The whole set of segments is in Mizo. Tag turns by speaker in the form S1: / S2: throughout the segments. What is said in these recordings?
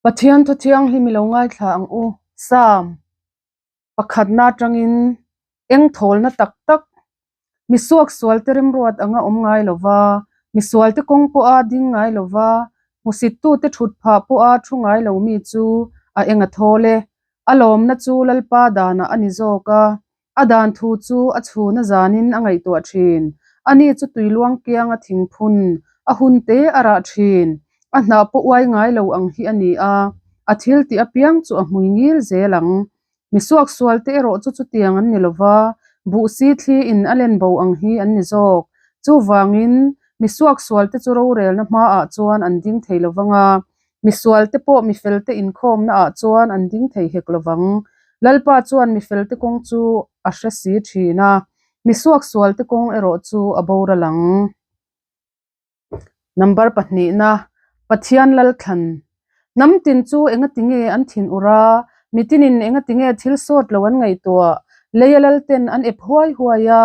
S1: Pathian Thu Thianghlim i lo ngaithla ang u. Psalm pakhatna atangin eng thawlna tak tak, mi suaksualte remruat anga awm ngai lova, misualte kawng pawha ding ngai lova, hmusittute thut phah pawha thu ngai lo mi chu a eng a thawl e. A lawmna chu Lalpa danah a ni zawk a, A dan thu chu a chhun a zanin a ngaihtuah thin. Ani chu tui luang kianga thing phun, a hun te a rah thin. A hnah pawh uai ngai lo ang hi a ni a, a thil tih apiang chu a hmui ngil zel ang. Mi suaksual te erawh chu chutiang an ni lo va, buh si thli in a len bo ang hi an ni zawk. Chuvangin, mi suaksual te chu rorelna hmaah chuan an ding thei lo vang a, Misualte pawh mifelte inkhawmnaah chuan an ding thei hek lo vang. Lalpa chuan mifelte kawng chu a hre si thin a, misuaksualte kawng erawh chu a boral ang. Number pahnihna, Pathian Lalthlan. Hnam tin chu engati nge an thin ur a, mitinin engati nge thil sawt lo an ngaihtuah? Leia lalten an ep huai huai a,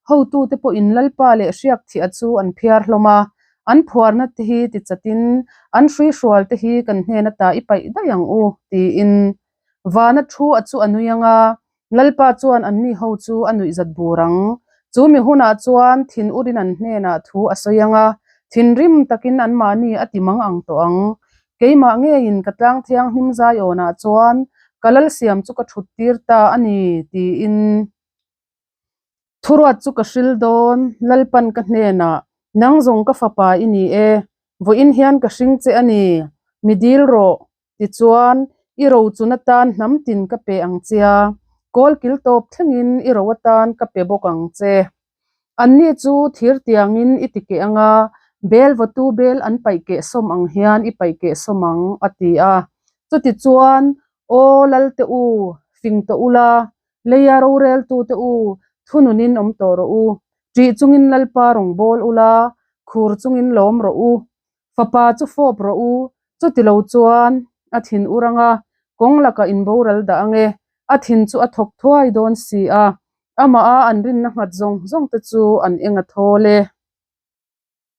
S1: hotute pawhin Lalpa leh hriak thiah chu an phiar hlawm a, An phuarna te hi ti chatin an hrui hrual te hi kan hnen ata i paih daih ang u, tiin. Vana thu a chu a nui ang a, Lalpa chuan anni ho chu a nuih zat bur ang. Chu mi hunah chuan thin urin an hnenah thu a sawi ang a, thinrim takin anmahni a ti mang ang tawh ang. Keimah ngeiin ka tlang thianghlim zaiawnah chuan ka lalsiam chu ka thut tir ta a ni, tiin. Thuruat chu ka hril dawn, Lalpan ka hnenah, Nang zawng ka fapa i ni e, vawiin hian ka hring che a ni, mi dil rawh, tichuan, i ro chun atan hnam tin ka pe ang che a, kawl kil tawp thlengin i ro atan ka pe bawk ang che. Anni chu thir tiangin i ti keh ang a, bel vawtu bel an paih keh sawm ang hian i paih keh sawm ang, a ti a. Chutichuan, Aw Lalte u, fing tawh ula, Leia roreltute u, thununin awm tawh rawh u. Ṭih chungin Lalpa rawn bawl ula, khur chungin lawm rawh u. Fapa chu fawp rawh u, chuti lo chuan a thin ur anga kawng lakah in boral dah ange, a thin chu a thawk thuai dawn si a, amaha an rinna nghat zawng zawng te chu an eng a thawl e.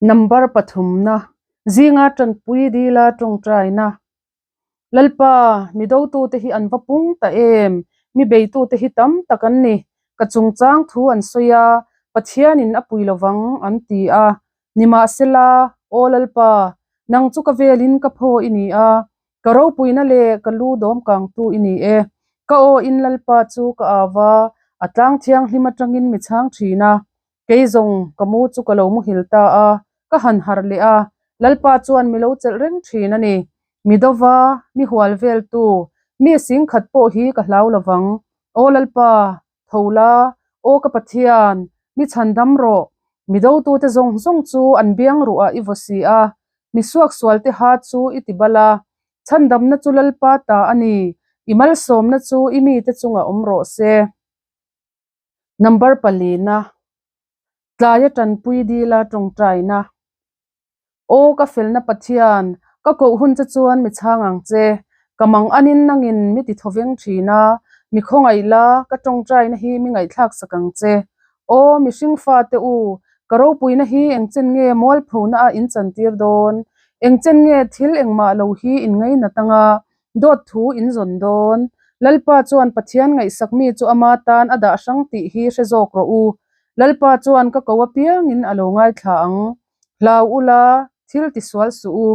S1: Number pathumna, zinga ṭanpui dila ṭawngṭaina. Lalpa, mi dotute hi an va pung ta em? Mi beitute hi tam tak an ni. Ka chungchang thu an sawi a, Pathianin a pui lovang an ti a. Nimahsela, Aw Lalpa, nang chu ka velin ka phaw i ni a, ka ropuina leh ka lu dawmkangtu i ni e. Ka aw in Lalpa chu ka au a, a tlang thianghlim atangin mi chhang thin a. Kei zawng ka mu chu ka lo muhil ta a, ka han harh leh a, Lalpa chuan mi lo chelh reng thin a ni. Mi dova, mi hual veltu, mi singkhat pawh hi ka hlau lovang. Aw Lalpa, tho la, aw ka Pathian, mi chhandam rawh. Mi dotute zawng zawng chu an biang ruah i vaw si a, mi suaksualte ha chu i ti bal a. Chhandamna chu Lalpa ta a ni, i malsawmna chu i mite chungah awm rawh se. Number palina, Tlaia tanpui dila tawngtaina. Aw ka felna Pathian, ka koh hun che chuan mi chhang ang che. Ka mang anin nangin mi ti thawveng thin a, mi khawngaih la, ka tawngtaina hi mi ngaihthlak sak ang che. Aw mihring fate u, ka ropuina hi engchen nge mualphona a in chantir dawn? Engchen nge thil engmah lo hi in ngainat anga Dawt thu in zawn dawn. Lalpa chuan Pathian ngaihsak mi chu ama tan a dah hrang tih hi hre zawk rawh u. Lalpa chuan ka ko apiangin a lo ngaithla ang. Hlau ula, thil tisual suh u.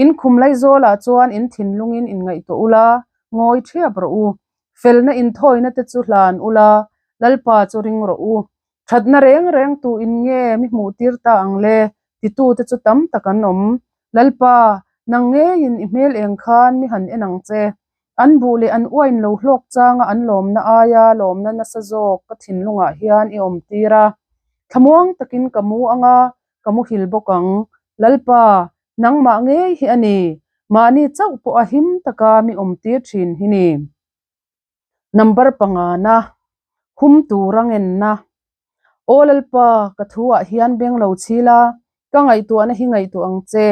S1: In khum laizawlah chuan in thinlungin in ngaihtuah ula, ngawi thiap rawh u. Felna inthawina te chu hlan ula, Lalpa chu ring rawh u. Thatna reng reng tu in nge mi hmuh tir ta ang le? Titute chu tam tak an awm. Lalpa, nang ngeiin i hmel eng khan mi han en ang che. An buh leh an uain lo hlawk changa an lawmna aia lawmna nasa zawk ka thinlungah hian i awm tir a. Thlamuang takin ka mu ang a, ka muhil bawk ang. Lalpa, nangmah ngei hi a ni, mahni chauh pawha him taka mi awm tir thin hi ni. Number pangana, hum tura ngenna. Aw Lalpa, ka thuah hian beng lo chhil a, ka ngaihtuahna hi ngaihtuah ang che.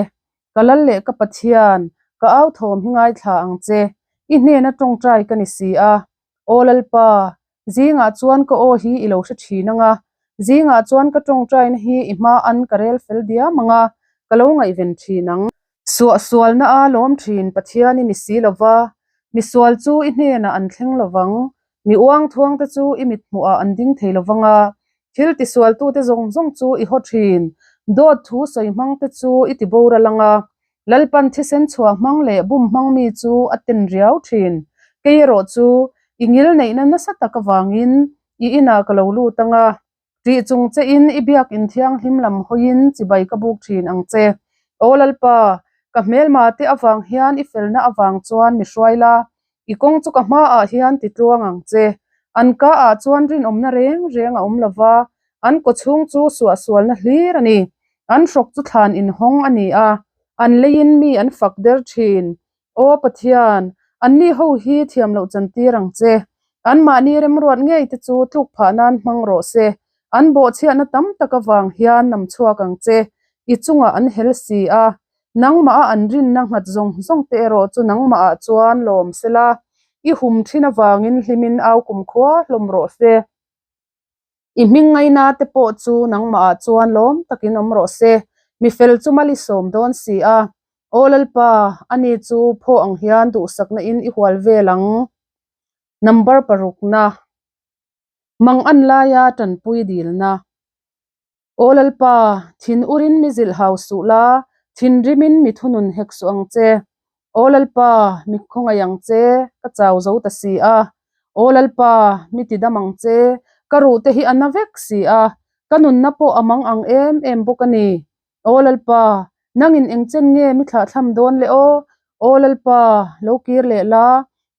S1: Ka lal leh ka Pathian, ka au thawm hi ngaithla ang che. I hnena tawngtai ka ni si a. Aw Lalpa, zingah chuan ka aw hi i lo hre thin ang a, zingah chuan ka tawngtaina hi i hma an ka rel fel diam ang a, ka lo ngaihven thin ang. Suahsualna a lawm thin Pathian i ni si lo va, misual chu i hnenah an thleng lo vang, mi uangthuangte chu i mithmuhah an ding thei lo vang a, thil tisualtute zawng zawng chu i haw thin, dawt thu sawi hmangte chu i ti boral ang a, Lalpan thisen chhuah hmang leh bum hmang mi chu a ten riau thin. Kei erawh chu i ngil neihna nasa tak avangin i inah ka lo lut ang a, Tih chung che in i biak in thianghlim lam hawiin chibai ka buk thin ang che. Aw Lalpa, ka hmelma te avang hian i felna avang chuan mi hruai la, i kawng chu ka hmaah hian ti tluang ang che. An ka ah chuan rinawmna reng reng a awm lo va, an kawchhung chu suahsualna hlir a ni. An hrawk chu thlan inhawng a ni a, an leiin mi an fak der thin. Aw Pathian, anni ho hi thiam loh chantir ang che. Anmahni remruat ngei te chu tluk phah nan hmang rawh se. An bawhchhiahna tam tak avang hian nam chhuak ang che. I chungah an hel si a. Nangmah a an rinna nghat zawng zawng te erawh chu nangmah ah chuan lawm sela, i hum thin avangin hlimin au kumkhua hlawm rawh se. I hming ngaina te pawh chu nangmah ah chuan lawm takin awm rawh se, mi fel chu mal i sawm dawn si a. Aw Lalpa, ani chu phaw ang hian duhsakna in i hual vel ang. Number parukna, Mang an laia tanpui dilna. Aw Lalpa, thin urin mi zilh hau suh la, thinrimin mi thunun hek suh ang che. Aw Lalpa, mi khawngaih ang che, ka chau zo ta si a. Aw Lalpa, mi ti dam ang che, ka ruh te hi a na vek si a, ka nunna pawh a mang ang em em bawk a ni. Aw Lalpa, nangin eng chen nge mi thlahthlam dawn le aw? Aw Lalpa, lo kir leh la,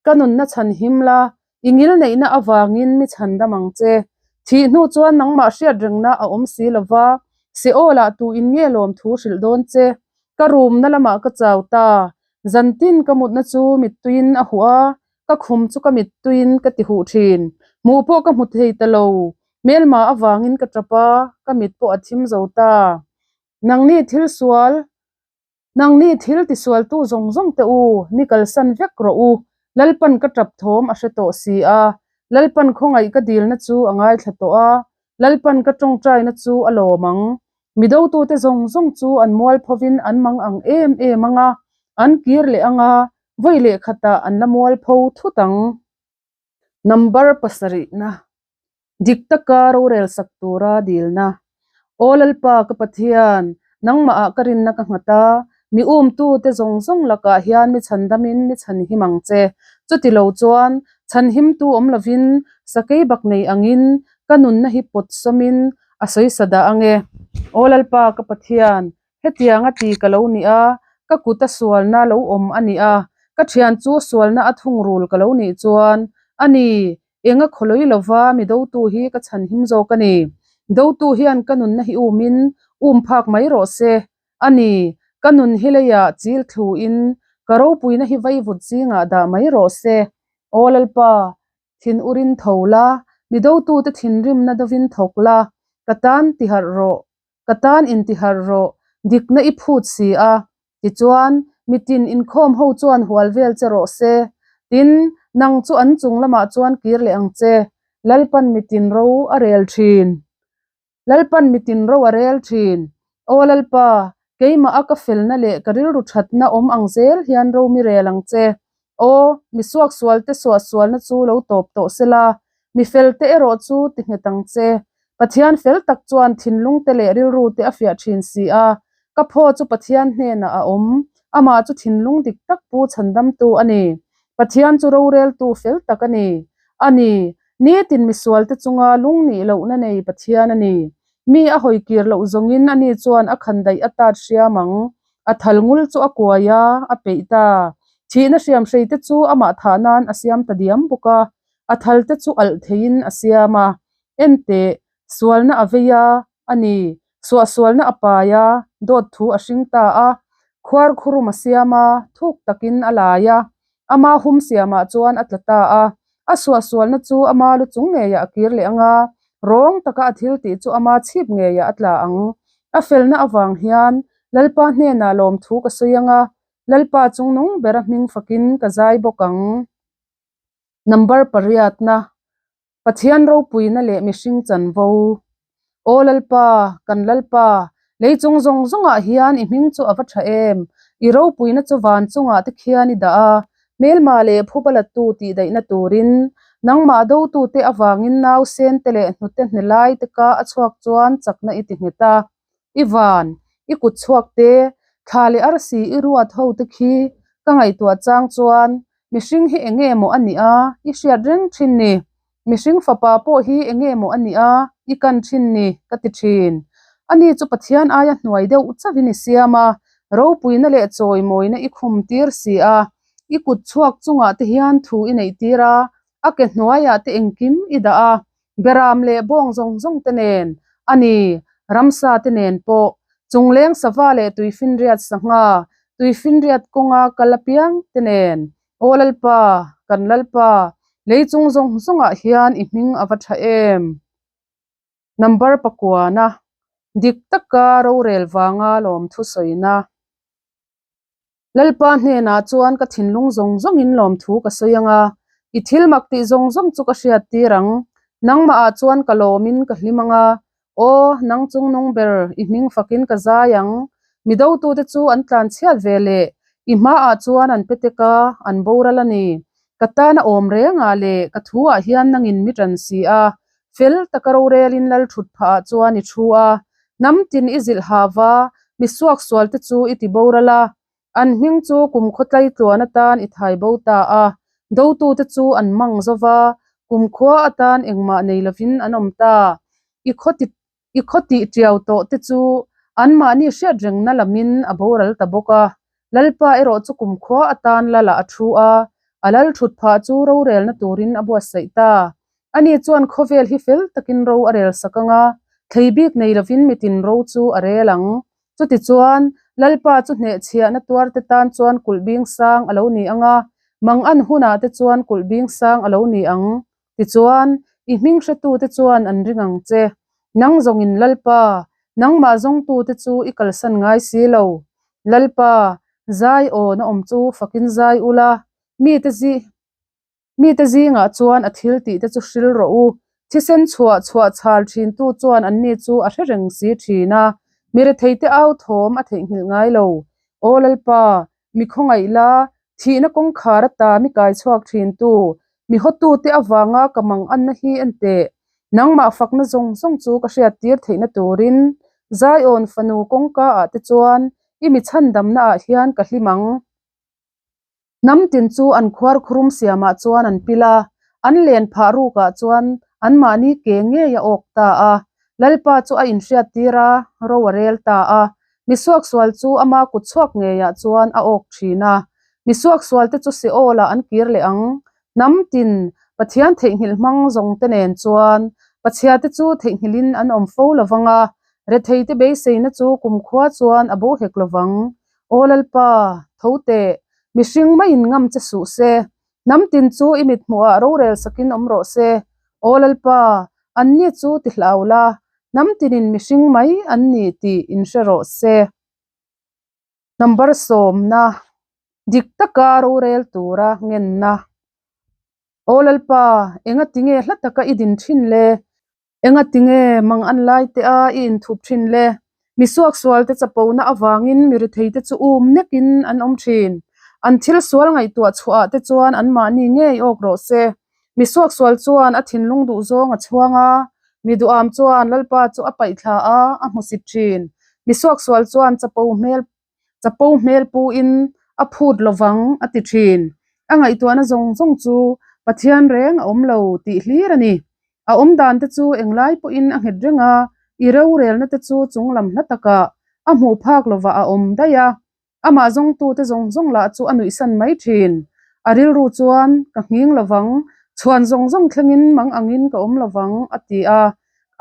S1: ka nunna chhan him la, i ngilneihna avangin mi chhan dam ang che. Thih hnu chuan nangmah hriat rengna a awm si lo va, Seol-ah tu in nge lawmthu hrilh dawn che? Ka rumna lamah ka chau ta, zantin ka mutna chu mittuiin a huh a, ka khum chu ka mittuiin ka ti huh thin. Hmuh pawh ka hmu thei ta lo, hmelma avangin ka tap a, ka mit pawh a thim zo ta. Nangni thil sual, nangni thil tisualtu zawng zawng te u, mi kalsan vek rawh u, Lalpan ka tap thawm a hre tawh si a, Lalpan khawngaih ka dilna chu a ngaithla tawh a, Lalpan ka tawngtaina chu a lawm ang. Mi dotute zawng zawng chu an mualphovin an mang ang em em ang a, an kir leh ang a, vawi leh khatah an la mualpho thut ang. Number pasarihna, Dik taka rorel sak tura dilna. Aw Lalpa ka Pathian, nangmahah ka rinna ka nghat a, mi umtute zawng zawng lakah hian mi chhandamin mi chhanhim ang che. Chuti lo chuan, chhanhimtu awm lovin, sakei bak nei angin ka nunna hi pawt sawmin a sawisa dah ang e. Aw Lalpa ka Pathian, hetianga ti ka lo ni a, ka kuta sualna lo awm a ni a, ka thian chu sualna a thungrul ka lo nih chuan, a ni, Enga khawlawi lova mi dotu hi ka chhanhim zawk a ni. Dotu hian ka nunna hi umin um phak mai rawh se. A ni, ka nun hi leiah chil thluin ka ropuina hi vaivut zingah dah mai rawh se. Aw Lalpa, thin urin tho la, mi dotute thinrimna dovin thawk la, ka tan tiharh rawh. Ka tan intiharh rawh, dikna i phut si a. Tichuan, mitin inkhawm ho chuan hual vel che rawh se. Tin, nang chu an chung lamah chuan kir leh ang che. Lalpan mitin ro a rel thin. Lalpan mitin ro a rel thin. Aw Lalpa, keimah a ka felna leh ka rilru thatna awm ang zel hian ro mi rel ang che. Aw, mi suaksualte suahsualna chu lo tawp tawh sela, mi felte erawh chu ti nghet ang che. Pathian fel tak chuan thinlungte leh rilrute a fiah thin si a, ka phaw chu Pathian hnenah a awm, amah chu thinlung dik tak pu chhandamtu a ni. Pathian chu roreltu fel tak a ni. A ni, nitin misualte chunga lung nih lohna nei Pathian a ni. Mi a hawi kir loh zawngin ani chuan a khandaih a tat hriam ang. A thal ngul chu a kuai a, a peih ta. Thihna hriam hrei te chu amah thah nan a siam ta diam bawk a, a thal te chu alh theiin a siam a. Enteh, sualna a vei a, a ni, suahsualna a pai a, dawt thu a hring ta a, khuar khurum a siam a, thuk takin a lai a, ama hum siamah chuan a tla ta a. A suahsualna chu ama lu chung ngeiah a kir leh ang a, rawng taka a thil tih chu ama chhip ngeiah a tla ang. A felna avang hian Lalpa hnenah lawmthu ka sawi ang a, Lalpa chungnung bera hming fakin ka zai bawk ang. Number pariatna, Pathian ropuina leh mihring chanvo. Aw Lalpa, kan Lalpa, Lei chung zawng zawngah hian i hming chu a va tha em! I ropuina chu van chungah te khian i dah a, hmelma leh phuba latu tih daihna turin nangmah dotute avangin nausen te leh hnute hne lai te ka a chhuak chuan chakna i ti nghet a. I van, i kut chhuak te, thla leh arsi i ruat ho te khi ka ngaihtuah chang chuan mihring hi eng nge maw a nih a i hriat reng thin ni. Mihring fapa pawh hi eng nge maw a nih a i kan thin ni ka ti thin. Ani chu Pathian aia hnuai deuh chauhin i siam a, ropuina leh chawimawina i khum tir si a, i kut chhuak chungah te hian thu i neih tir a, a ke hnuaiah te engkim i dah a, Beram leh bawng zawng zawng te nen a ni, ramsa te nen pawh, chungleng sava leh tuifinriat sangha, tuifinriat kawnga kal apiang te nen. Aw Lalpa, kan Lalpa, lei chung zawng zawngah hian i hming a va tha em? Number pakuana, dik taka rorel vanga lawmthu sawina. Lalpa hnenah chuan ka thinlung zawng zawngin lawmthu ka sawi ang a, i thil mak tih zawng zawng chu ka hriat tir ang. Nangmahah chuan ka lawmin ka hlim ang a, aw, nang chung nung ber, i hming fakin ka zai ang. Mi dotute chu an tlan chhiat ve leh, i hmaah chuan an pe tek a, an boral a ni. Ka tan a awm rengah leh ka thuah hian nangin mi ṭan si a, fel taka rorelin lal ṭhut phahah chuan i ṭhu a, hnam tin i zilh ha va, mi suaksualte chu i ti boral a, an hming chu kumkhaw tlaitluan atan i thai bo ta a, dotute chu an mang zo va, kumkhua atan engmah nei lovin an awm ta. I khaw ti I khaw tih tiau tawh te chu anmahni hriat rengna lamin a boral ta bawk a, Lalpa erawh chu kumkhua atan Lalah a thu a, a lal thut phah chu rorelna turin a buatsaih ta. Ani chuan khawvel hi fel takin ro a rel sak ang a, thlei bik nei lovin mitin ro chu a rel ang. Chutichuan, Lalpa chu hnehchhiahna tuarte tan chuan kulh bing sang a lo ni ang a, mangan hunah te chuan kulh bing sang a lo ni ang. Tichuan, i hming hretute chuan an ring ang che. Nang zawngin Lalpa, nangmah zawngtute chu i kalsan ngai si lo. Lalpa, zai awn a awm chu fakin zai ula, mite zi mite zingah chuan a thil tihte chu hril rawh u. Thisen chhuah chhuah chhal thintu chuan anni chu a hre reng si thin a, mi retheite au thawm a theihnghilh ngai lo. Aw Lalpa, mi khawngaih la, thihna kawngkhar ata mi kai chhuak thintu, mi hawtute avanga ka mang anna hi en teh. Nangmah fakna zawng zawng chu ka hriattir theihna turin Zion fanu kawngka ah te chuan i mi chhandamna ah hian ka hlim ang. Hnam tin chu an khuar khurum siamah chuan an pil a, an len phah rukah chuan anmahni ke ngei a awk ta a. Lalpa chu a inhriattir a, ro a rel ta a. Mi suaksual chu ama kut chhuak ngeiah chuan a awk thin a. Mi suaksualte chu Seol-ah an kir leh ang. Hnam tin, Pathian theihnghilh hmang zawngte nen chuan Pathiate chu theihnghilhin an awm fo lo vang a, retheite beiseina chu kumkhua chuan a bo hek lo vang. Aw Lalpa, tho teh, mihring maiin ngam che suh se. Hnam tin chu i mithmuhah rorel sakin awm rawh se. Aw Lalpa, anni chu ti hlau la, hnam tinin mihring mai an ni tih inhre rawh se. Number sawmna, Dik taka rorel tura ngenna. Aw Lalpa, enga tinge hla taka i din thin le? Enga tinge mang an lai te a i inthup thin le? Mi suaksual te chapona avangin mi rethei te chu um nekin an awm thin. An thil sual ngaihtuah chhuah ah te chuan anmahni ngei awk rawh se. Mi suaksual chuan a thinlung duh zawng a chhuang a, mi duham chuan Lalpa chu a paih thla a, a hmusit thin. Mi suaksual chuan chapo hmel chapo hmel puin a phut lovang a ti thin. A ngaihtuahna zawng zawng chu Pathian reng a awm lo tih hlir a ni. A awm dan te chu englai pawhin a nghet reng a, i rorelna te chu chunglam hla takah a hmuh phak lovah a awm daih a. Amah zawngtute zawng zawng lah chu a nuihsan mai thin. A rilru chuan, Ka nghing lovang, chhuan zawng zawng thlengin mang angin ka awm lovang, a ti a.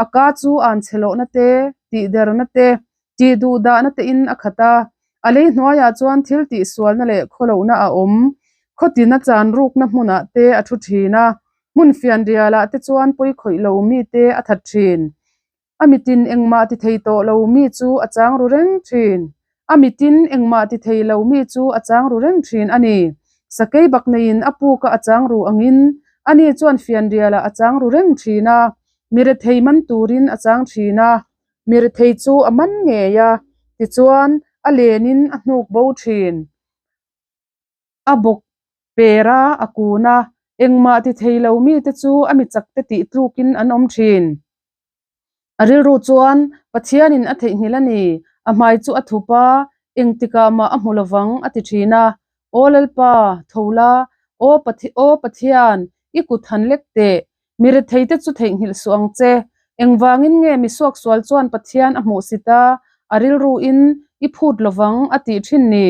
S1: A ka chu an chhe lohna te, tihderna te, tih duh dahna tein a khat a. A lei hnuaiah chuan thil tihsualna leh khawlohna a awm. Khawtina chan rukna hmunah te a thu thin a, hmun fianrialah te chuan pawi khawih lo mite a that thin. A mitin engmah ti thei tawh lo mi chu a chang ru reng thin. A mitin engmah ti thei lo mi chu a chang ru reng thin a ni. Sakei bak neiin a puka a chang ru angin ani chuan fianrialah a chang ru reng thin a, mi rethei man turin a chang thin a. Mi rethei chu a man ngei a, tichuan a lenin a hnuk bo thin. A bawk per a, a kun a, engmah ti thei lo mite chu a mi chakte tih tlukin an awm thin. A rilru chuan Pathianin a theihnghilh a ni, a hmai chu a thup a, engtikah mah a hmu lovang a ti thin a. Aw Lalpa, tho la, aw aw Pathian, i kut han lek teh, mi retheite chu theihnghilh suh ang che. Engvangin nge mi suaksual chuan Pathian a hmuh sit a, a rilruin i phut lovang a tih thin ni?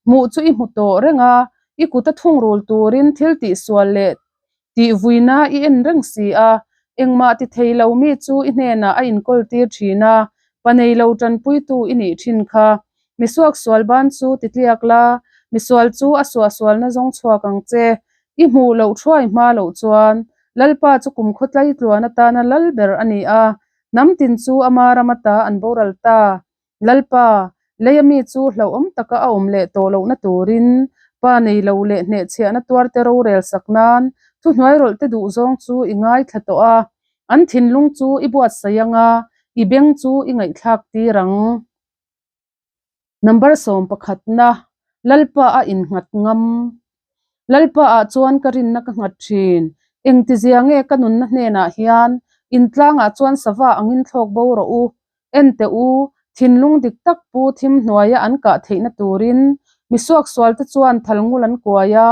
S1: Hmuh chu i hmu tawh reng a, i kut a thungrul turin thil tihsual leh Tih vuina i en reng si a, engmah ti thei lo mi chu i hnenah a inkawl tir thin a, pa nei lo tanpuitu i nih thin kha. Mi suaksual ban chu ti tliak la, misual chu a suahsualna zawng chhuak ang che. I hmuh loh thuai hma loh chuan, Lalpa chu kumkhaw tlai tluan atana lal ber a ni a, hnam tin chu ama ram ata an boral ta. Lalpa, leia mi chu hlauhawm taka a awm leh tawh lohna turin, pa nei lo leh hnehchhiahna tuarte rorel sak nan thuhnuairawlhte duhzawng chu i ngaithla tawh a, an thinlung chu i buatsaih ang a, i beng chu i ngaihthlak tir ang. Number sawmpakhatna, Lalpa a innghat ngam. Lalpa ah chuan ka rinna ka nghat thin. Engtizia nge ka nunna hnenah hian intlangah chuan sava angin thlawk bo rawh u, En teh u, thinlung dik tak pu thim hnuaia an kah theihna turin mi suaksualte chuan thal ngul an kuai a,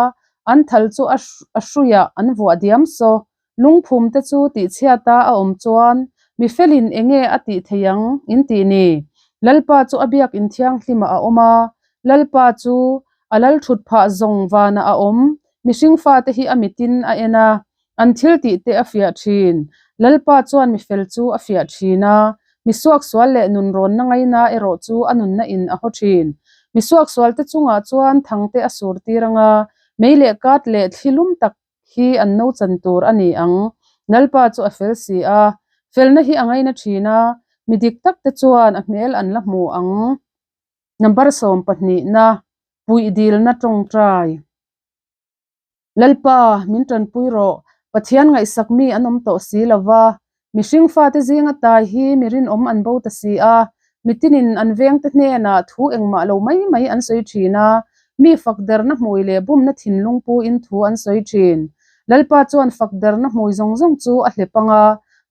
S1: an thal chu a hruiah an vuah diam saw. Lungphumte chu tihchhiata a awm chuan mi felin enge a tih theih ang in tih ni? Lalpa chu a biak inthianghlimah a awm a, Lalpa chu a lal thut phah zawng vanah a awm. Mihring fate hi a mitin a en a, An thil tih te a fiah thin. Lalpa chuan mi fel chu a fiah thin a, mi suaksual leh nunrawnna ngaina erawh chu a nunna in a haw thin. Mi suaksualte chungah chuan thangte a sur tir ang a, mei leh kat leh thli lum tak hi an no chan tur a ni ang. Lalpa chu a fel si a, felna hi a ngaina thin a, mi dik takte chuan a hmel an la hmu ang. Number sawmpahnihna, Puih dilna tawngtai. Lalpa, min tanpui rawh. Pathian ngaihsak mi an awm tawh si lo va, mihring fate zinga tai hi mi rinawm an bo ta si a, mitinin an vengte hnenah thu engmah lo mai mai an sawi thin a, mi fakderna hmui leh bumna thinlung puin thu an sawi thin. Lalpa chuan fakderna hmui zawng zawng chu a hlep ang a,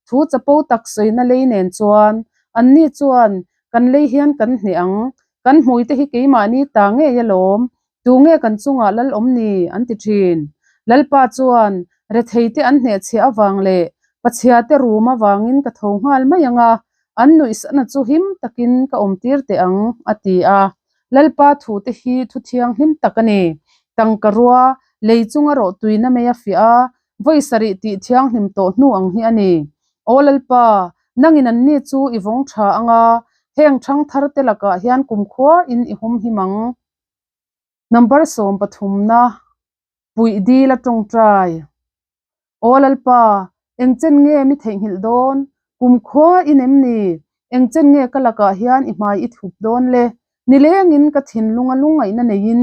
S1: thu chapo tak sawina lei nen chuan anni chuan kan lei hian kan hneh ang, kan hmuite hi keimahni ta ngei alawm, Tunge kan chungah lal awm ni? an ti thin. Lalpa chuan, Retheite an hnehchhiah avang leh Pachhiate rum avangin ka tho nghal mai ang a, an nuihsana chu him takin ka awmtir teh ang, a ti a. Lalpa thute hi thu thianghlim tak a ni. Tangka rua, lei chunga rawhtuina mei a fiah a, vawi sarih tih thianghlim tawh hnu ang hi a ni. Aw Lalpa, nangin anni chu i vawng tha ang a, heng thangthar te lakah hian kumkhuain i humhim ang. Number sawmpathumna, Puih dil a tawngtai. Aw Lalpa, engchen nge mi theihnghilh dawn? Kumkhua i nem ni? Engchen nge ka lakah hian i hmai i thup dawn le? Nilengin ka thinlung a lungngaihna neiin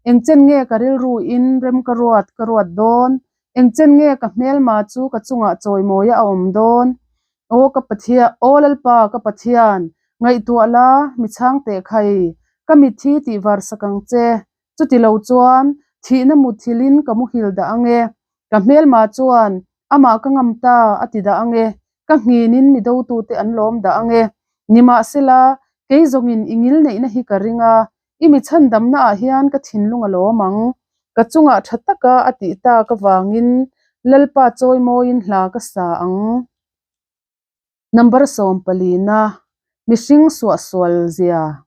S1: engchen nge ka rilruin rem ka ruat ka ruat dawn? Engchen nge ka hmelma chu ka chungah chawimawia a awm dawn? Aw ka Pathian, aw Lalpa ka Pathian, ngaihtuah la, mi chhang teh khai, ka mitthi tih var sak ang che. Chuti lo chuan, thihna muthilhin ka muhil dah ang e. Ka hmelma chuan, amah ka ngam ta, a ti dah ang e. Ka nghinin mi dotute an lawm dah ang e. Nimahsela, kei zawngin i ngilneihna hi ka ring a, i mi chhandamnaah hian ka thinlung a lawm ang. Ka chungah tha taka a tih tak avangin Lalpa chawimawiin hla ka sa ang. Number sawmpalina, Mihring suahsual zia.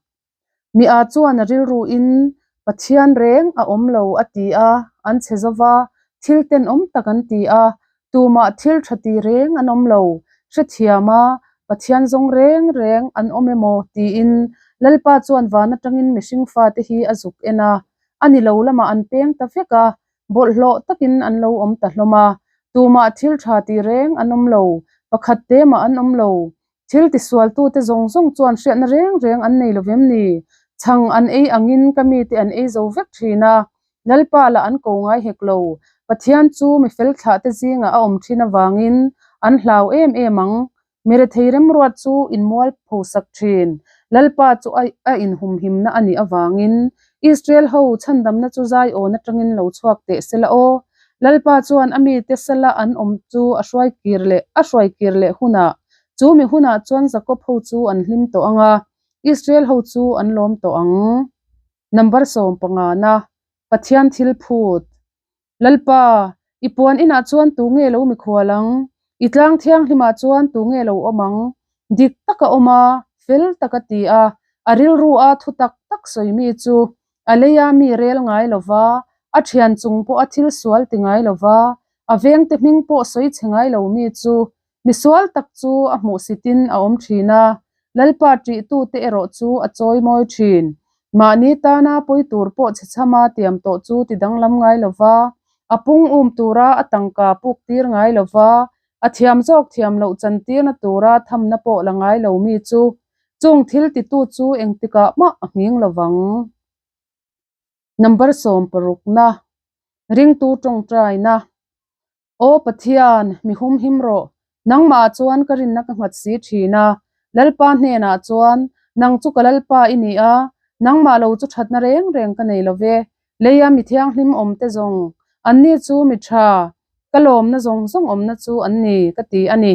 S1: Mi a chuan a rilruin Pathian reng a awm lo a ti a, an chhe zova, thil tenawm tak an ti a, tumah thil tha ti reng an awm lo, hrethiam a, Pathian zawng reng reng an awm emaw tiin Lalpa chuan van atangin mihring fate hi a zuk en a, a ni lo lamah an peng ta vek a, bawlhhlawh takin an lo awm ta hlawm a, tumah thil tha ti reng an awm lo, pakhat te mah an awm lo, Thil tisualtute zawng zawng chuan hriatna reng reng an nei lovem ni? Chhang an ei angin ka mite an ei zo vek thin a, Lalpa lah an ko ngai hek lo. Pathian chu mi fel thlahte zingah a awm thin avangin an hlau em em ang. Mi rethei remruat chu inmual phosak thin. Lalpa chu a a inhumhimna a nih avangin Israel ho chhandamna chu Zion atangin lo chhuak teh sela aw. Lalpa chuan a mite sala an awm chu a hruai kir leh a hruai kir leh hunah chu mi hunah chuan Jakob ho chu an hlim tawh ang a, Israel ho chu an lawm tawh ang. Number sawmpangana, Pathian thil phut. Lalpa, i puan inah chuan tu nge lo mikhual ang? I tlang thianghlimah chuan tu nge lo awm ang? Dik taka awm a, fel taka ti a, a rilru a thu tak tak sawi mi chu a leia mi rel ngai lo va, a thian chung pawh a thil sual ti ngai lo va, a vengte hming pawh sawi chhe ngai lo mi chu misual tak chu a hmuhsitin a awm thin a, Lalpa ṭihtute erawh chu a chawi mawi thin. Mahni tana pawi tur pawh chhe chhama tiam tawh chu ti danglam ngai lo va, a pung um tura a tangka puk tir ngai lo va, a thiam zawk thiam loh chantirna tura thamna pawh la ngai lo mi chu chung thil titu chu engtikah mah a nghing lo vang. Number sawmparukna, Ringtu tawngtaina. Aw Pathian, mi humhim rawh. Nangmah chuan ka rinna ka nghat si thin a. Lalpa hnenah chuan, Nang chu ka Lalpa i ni a, nangmah lo chu thatna reng reng ka nei lo ve. Leia mi thianghlim awmte zawng, anni chu mi tha, ka lawmna zawng zawng awmna chu an ni, ka ti a ni.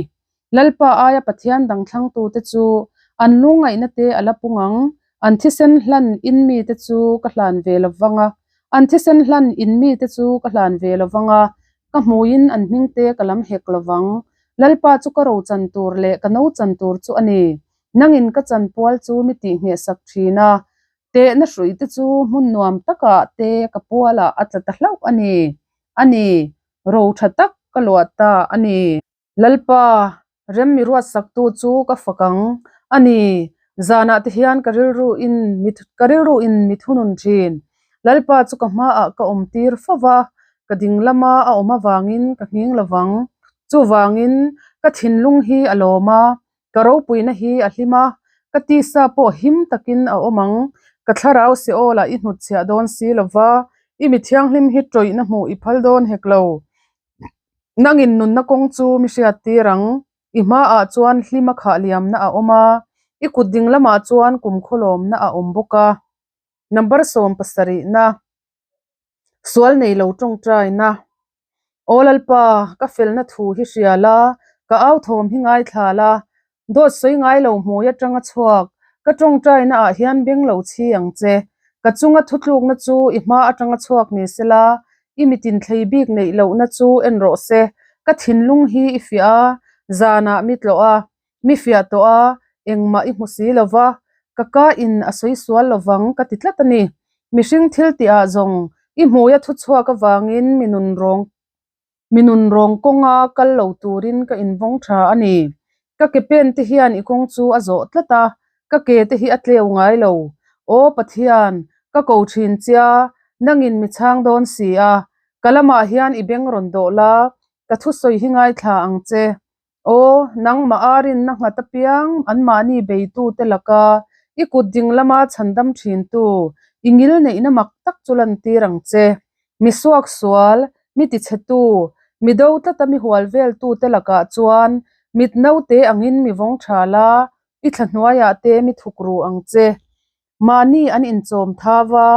S1: Lalpa aia Pathian dang thlangtute chu an lungngaihna te a la pung ang, an thisen hlan in mite chu ka hlan ve lo vang a, an thisen hlan in mite chu ka hlan ve lo vang a, ka hmuiin an hmingte ka lam hek lo vang. Lalpa chu ka ro chan tur leh ka no chan tur chu a ni. Nangin ka chanpual chu mi tihnghehsak thin a, tehna hruite chu hmun nuam takah te ka pualah a tla ta hlauh a ni. A ni, ro tha tak ka luah ta a ni. Lalpa, rem mi ruatsaktu chu ka fak ang a ni. Zanah te hian ka rilru in ka rilru in mi thunun thin. Lalpa chu ka hmaah ka awm tir fo va, ka ding lama a awm avangin ka nghing lovang. Chuvangin ka thinlung hi a lawm a, ka ropuina hi a hlim a, ka tisa pawh him takin a awm ang. Ka thlarau Seol-ah i hnutchhiah dawn si lova, i mi thianghlim hi tawihna hmuh i phal dawn hek lo. Nangin nunna kawng chu mi hriat tir ang. I hmaah chuan hlima khah liamna a awm a, i kut ding lamah chuan kum khawlawmna a awm bawk a. Number sawmpasarihna, Sual nei lo tawngtaina. Aw Lalpa, ka felna thu hi hria la, ka au thawm hi ngaithla la, Dawt sawi ngai lo hmui atanga chhuak, ka tawngtaina ah hian beng lo chhi ang che. Ka chunga thutlukna chu i hma atanga chhuak ni sela, i mitin thlei bik neih lohna chu en rawh se. Ka thinlung hi i fiah a, zanah mi tlawh a, mi fiah tawh a, engmah i hmu si lova, ka ka in a sawi sual lovang ka ti tlat a ni. Mihring thil tih ah zawng i hmuia thuchhuak avangin mi nun rawng Mi nun rawng kawnga kal lo turin ka invawng tha a ni. Ka ke pen te hian i kawng chu a zawh tlat a, ka ke te hi a tleu ngai lo. Aw Pathian, ka ko thin chia, nangin mi chhang dawn si a, ka lamah hian i beng rawn dawh la, ka thusawi hi ngaithla ang che. Aw, nangmah a rinna nghat apiang anmahni beitute laka i kut ding lama chhandam thintu i ngil neihna mak tak chu lantir ang che. Mi suak sual, mi tichhetu, mi do tlata mi hual veltute lakah chuan mit naute angin mi vawng tha la, i thla hnuaiah te mi thuk ru ang che. Mahni an inchawm thava,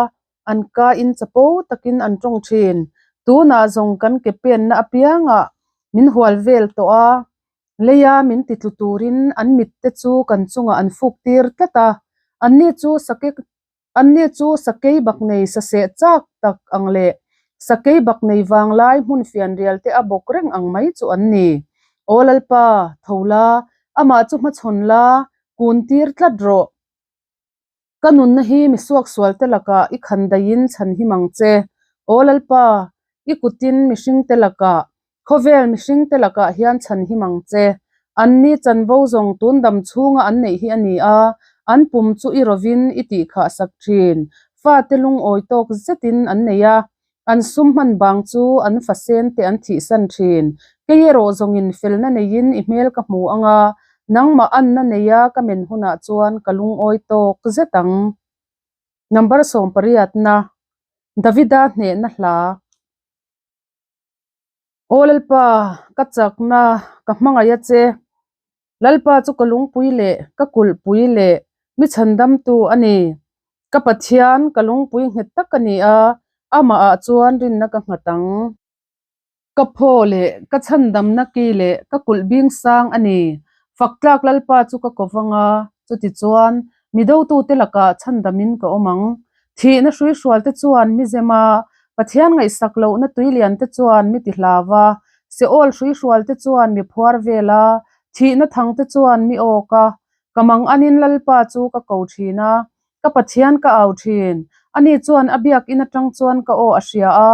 S1: an ka in chapo takin an tawng thin. Tunah zawng kan ke penna apiangah min hual vel tawh a, leia min ti tlu turin an mit te chu kan chungah an fuk tir tlat a. Anni chu sake anni chu sakei bak nei saseh chak tak ang leh sakei bak nei vanglai hmun fianrial te a bawk reng ang mai chu an ni. Aw Lalpa, tho la, amah chu hmachhawn la, kun tir tlat rawh. Ka nunna hi mi suaksualte lakah i khan daihin chhan him ang che. Aw Lalpa, i kutin mihringte lakah, khawvel mihringte lakah hian chhan him ang che. Anni chanvo zawng tun dam chhunga an neih hi a ni a, an pum chu i rovin i tihkhah sak thin. Fate lungawi tawk zetin an nei a, an sum hman bang chu an fasen te an thihsan thin. Kei erawh zawngin felna neiin i hmel ka hmu ang a, nangmah anna neia ka men hunah chuan ka lungawi tawk zet ang. Number sawmpariatna, Davida hnehna hla. Aw Lalpa, ka chakna, ka hmangaih a che. Lalpa chu ka lungpui leh ka kulhpui leh mi chhandamtu a ni. Ka Pathian, ka lungpui nghet tak a ni a, amahah chuan rinna ka nghat ang. Ka phaw leh ka chhandamna ki leh ka kulh bing sang a ni. Faktlak Lalpa chu ka ko vang a, chutichuan mi dotute lakah chhandamin ka awm ang. Thihna hruihrualte chuan mi zem a, Pathian ngaihsak lohna tuiliante chuan mi ti hlau a, Seol hruihrualte chuan mi phuar vel a, thihna thangte chuan mi awk a. Ka mang anin Lalpa chu ka ko thin a, Ka Pathian ka au thin. Ani chuan a biakin atang chuan ka aw a hria a,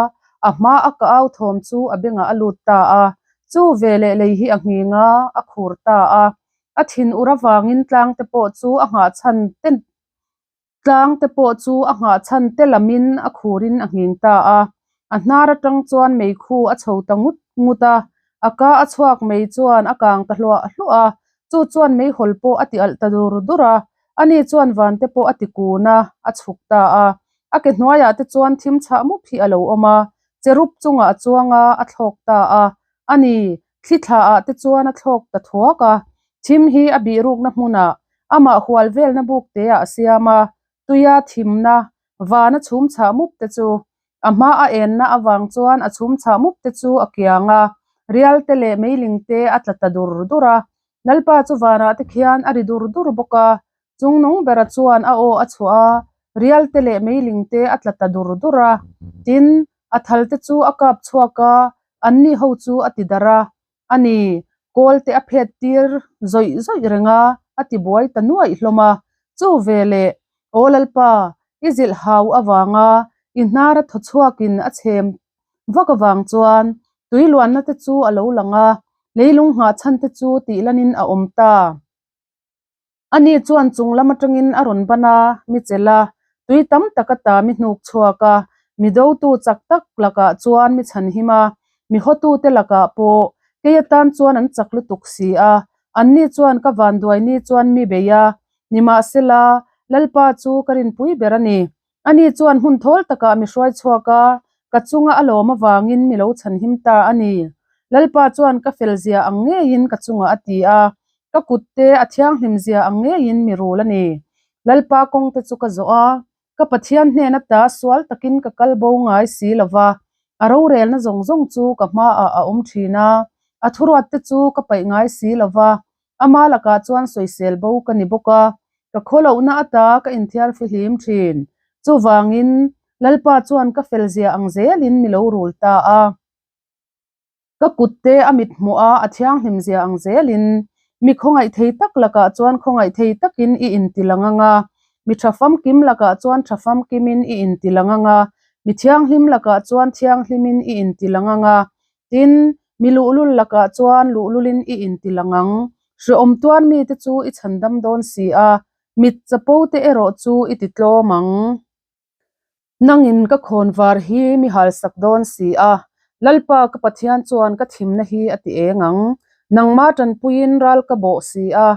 S1: a hma a ka au thawm chu a bengah a lut ta a. Chu veleh lei hi a nghing a, a khur ta a. A thin ur avangin tlang te pawh chu a nghah chhan te tlang te pawh chu a nghah chhan te lamin a khurin a nghing ta a. A hnar atang chuan meikhu a chho ta ngut ngut a, a ka a chhuak mei chuan a kang ta hluah hluah a. Chu chuan meihawl pawh a ti alh ta dur dur a, ani chuan van te pawh a ti kun a, a chhuk ta a. A ke hnuaiah te chuan thim chhah mup hi a lo awm a, cherub chungah a chuang a, a thlawk ta a. Ani, thli thlaah te chuan a thlawk ta thuak a. Thim hi a bihrukna hmunah, amah hual velna buk teah a siam a, tuia thimna, vana chhum chhah mup te chu A hma a enna avang chuan a chhum chhah mup te chu a kiang a, rial te leh meiling te a tla ta dur dur a. Lalpa chu vanah te khian a ri dur dur bawk a, chungnung bera chuan a aw a chhuah a, rial te leh meiling te a tla ta dur dur a. Tin, a thal te chu a kap chhuak a, anni ho chu a ti darh a. A ni, kawl te a phet tir zawih zawih reng a, a ti buai ta nuaih hlawm a. Chu veleh, Aw Lalpa, i zilh hau avanga i hnara thaw chhuakin a chhem vak avang chuan tui luanna te chu a lo lang a, leilung nghah chhan te chu tih lanin a awm ta. Ani chuan chung lam atangin a rawn ban a, mi chelh a, tui tam tak ata mi hnuk chhuak a, mi dotu chak tak lakah chuan mi chhanhim a, mi hawtute lakah pawh kei atan chuan an chak lutuk si a, anni chuan ka vanduai ni chuan mi bei a, nimahsela, Lalpa chu ka rinpui ber a ni. Ani chuan hmun thawl takah mi hruai chhuak a, ka chunga a lawm avangin mi lo chhanhim ta a ni. Lalpa chuan ka fel zia ang ngeiin ka chungah a ti a, ka kutte a thianghlim zia ang ngeiin mi rul a ni. Lalpa kawngte chu ka zawh a, ka Pathian hnen ata sual takin ka kal bo ngai si lo va, a rorelna zawng zawng chu ka hmaah a awm thin a, a thuruatte chu ka paih ngai si lo va, Ama lakah chuan sawisel bo ka ni bawk a, ka khawlohna ata ka inthiar fihlim thin. Chuvangin, Lalpa chuan ka felzia ang zelin mi lo rul ta a. Ka kutte a mit hmuh a, a thianghlimzia ang zelin mi khawngaih thei tak lakah chuan khawngaih thei takin i inti lang ang a, mi tha famkim lakah chuan tha famkimin i inti lang ang a, mi thianghlim lakah chuan thianghlimin i inti lang ang a, Tin, mi luhlul lakah chuan luhlulin i inti lang ang. Hrehawm tuar mite chu i chhandam dawn si a, mit chapo te erawh chu i ti tlawm ang. Nangin ka khawnvar hi mi halsak dawn si a, Lalpa ka Pathian chuan ka thimna hi a ti eng ang. Nangma tanpuiin ral ka bawh si a,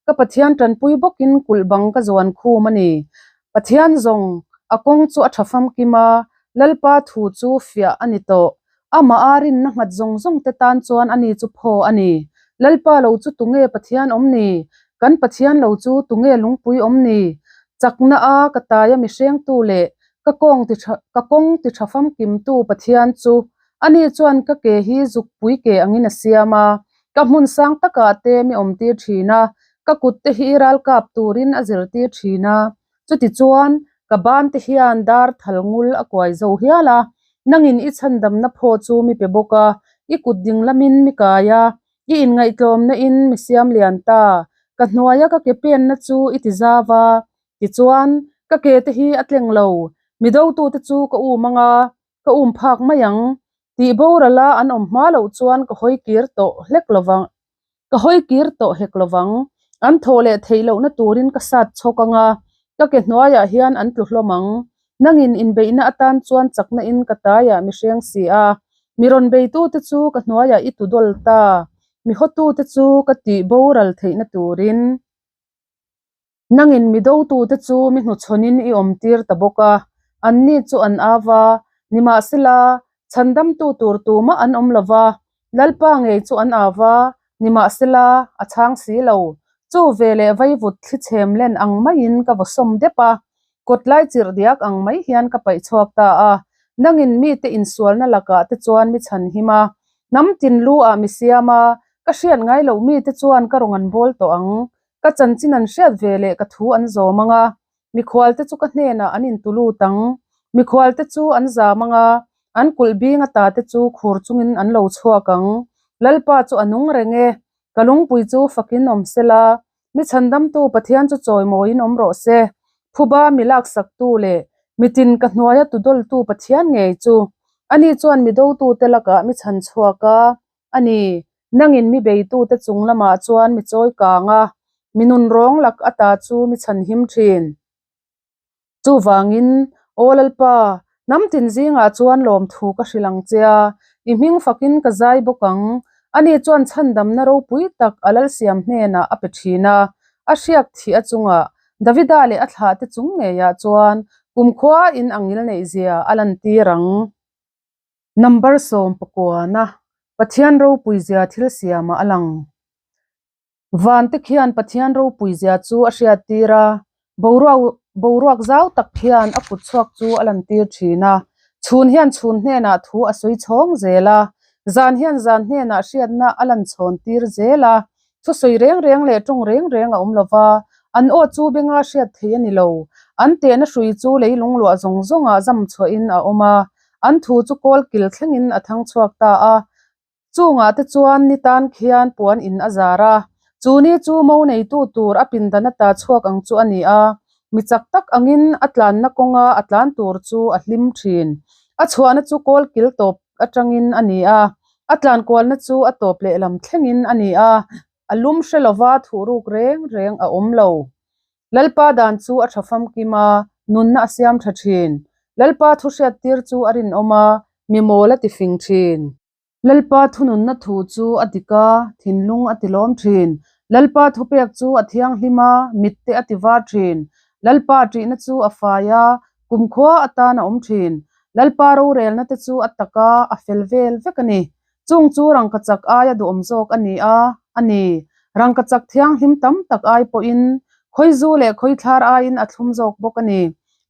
S1: ka Pathian tanpui bawkin kulh bang ka zuan khum a ni. Pathian zawng, a kawng chu a tha famkim a, Lalpa thu chu fiah a ni tawh. Amah a rinna nghat zawng zawng te tan chuan ani chu phaw a ni. Lalpa lo chu tunge Pathian awm ni? Kan Pathian lo chu tunge lungpui awm ni? Chakna a ka taia mihrengtu leh ka kawng ti tha ka kawng ti tha famkimtu Pathian chu ani chuan ka ke hi zukpui ke angin a siam a, ka hmun sang takah te mi awmtir thin a, ka kut te hi ralkap turin a zirtir thin a. Chutichuan, ka ban te hian dar thal ngul a kuai zo hial a, nangin i chhandamna phaw chu mi pe bawk a, i kut ding lamin mi kai a, i inngaihtlawmna in mi siam lian ta, ka hnuaia ka ke penna chu i ti zau a, tichuan, ka ke te hi a tleng lo, mi dotute chu ka um ang a, ka um phak mai ang, tih borala an awm hma loh chuan ka hawi kir tawh hlek lovang. Ka hawi kir tawh hek lovang. An thaw leh theih lohna turin ka sat chhawk ang a, ka ke hnuaiah hian an tlu hlawm ang. Nangin inbeihna atan chuan chakna in ka taiah mi hreng si a, mi rawn beitute chu ka hnuaiah i tu dawl ta, mi hawtute chu ka tih boral theihna turin. Nangin mi dotute chu mi hnuchhawnin i awmtir ta bawk a, anni chu an au a, nimahsela, chhandamtu tur tumah an awm lo va, Lalpa ngei chu an au a, Nimahsela, a chhang si lo. Chu veleh vaivut thli chhem len ang maiin ka vaw sawm dep a, kawtlai chirh diak ang mai hian ka paih chhuak ta a. Nangin mite insualna lakah te chuan mi chhan him a, hnam tin lu ah mi siam a, ka hriat ngai loh mite chuan ka rawn an bawl tawh ang. Ka chanchin an hriat veleh ka thu an zawm ang a, Mikhualte chu ka hnenah an intulut ang. Mikhualte chu an zam ang a, an kulh bing ata te chu khur chungin an lo chhuak ang. Lalpa chu a nung reng e, ka lungpui chu fakin awm sela, mi chhandamtu Pathian chu chawimawiin awm rawh se. Phuba mi laksaktu leh mitin ka hnuaia tudawltu Pathian ngei chu, ani chuan mi dotute lakah mi chhan chhuak a, A ni, nangin mi beitute chung lamah chuan mi chawi kang a, mi nun rawng lak ata chu mi chhanhim thin. Chuvangin, Aw Lalpa, hnam tin zingah chuan lawmthu ka hrilh ang che a, i hming fakin ka zai bawk ang. Ani chuan chhandamna ropui tak a Lalsiam hnenah a pe thin a, a hriak thih a chungah Davida leh a thlahte chung ngeiah chuan kumkhua in angil neihzia a lantir ang. Number 19, Pathian ropuizia thil siamah a lang. Vante khian Pathian ropuizia chu a hriattir a, boruak boruak zau tak khian a kut chhuak chu a lantir thin a. Chhun hian chhun hnenah thu a sawi chhawng zel a, zan hian zan hnenah hriatna a lan chhawn tir zel a. Thusawi reng reng leh tawng reng reng a awm lo va, an aw chu benga hriat thei a ni lo. An tehna hrui chu leilung luah zawng zawngah zam chhuahin a awm a, an thu chu kawl kil thlengin a thang chhuak ta a. Chungah te chuan ni tan khian puan in a zar a, chu ni chu mo neitu tur a pindan ata chhuak ang chu a ni a, mi chak tak angin a tlanna kawnga a tlan tur chu a hlim thin. A chhuahna chu kawl kil tawp atangin a ni a, A tlan kualna chu a tawp lehlam thlengin a ni a, a lum hre lova thuhruk reng reng a awm lo. Lalpa dan chu a tha famkim a, nunna a siam tha thin. Lalpa thu hriattir chu a rinawm a, mi mawl a tifing thin. Lalpa thununna thu chu a dik a, thinlung a tilawm thin. Lalpa thupek chu a thianghlim a, mitte a tivar thin. Lalpa ṭihna chu a fai a, kumkhua atan a awm thin. Lalpa rorelna te chu a tak a, a fel vel vek a ni. Chung chu rangkachak aia duhawm zawk a ni a, a ni. Rangkachak thianghlim tam tak ai pawhin khawizu leh khawithlar aiin a thlum zawk bawk a ni.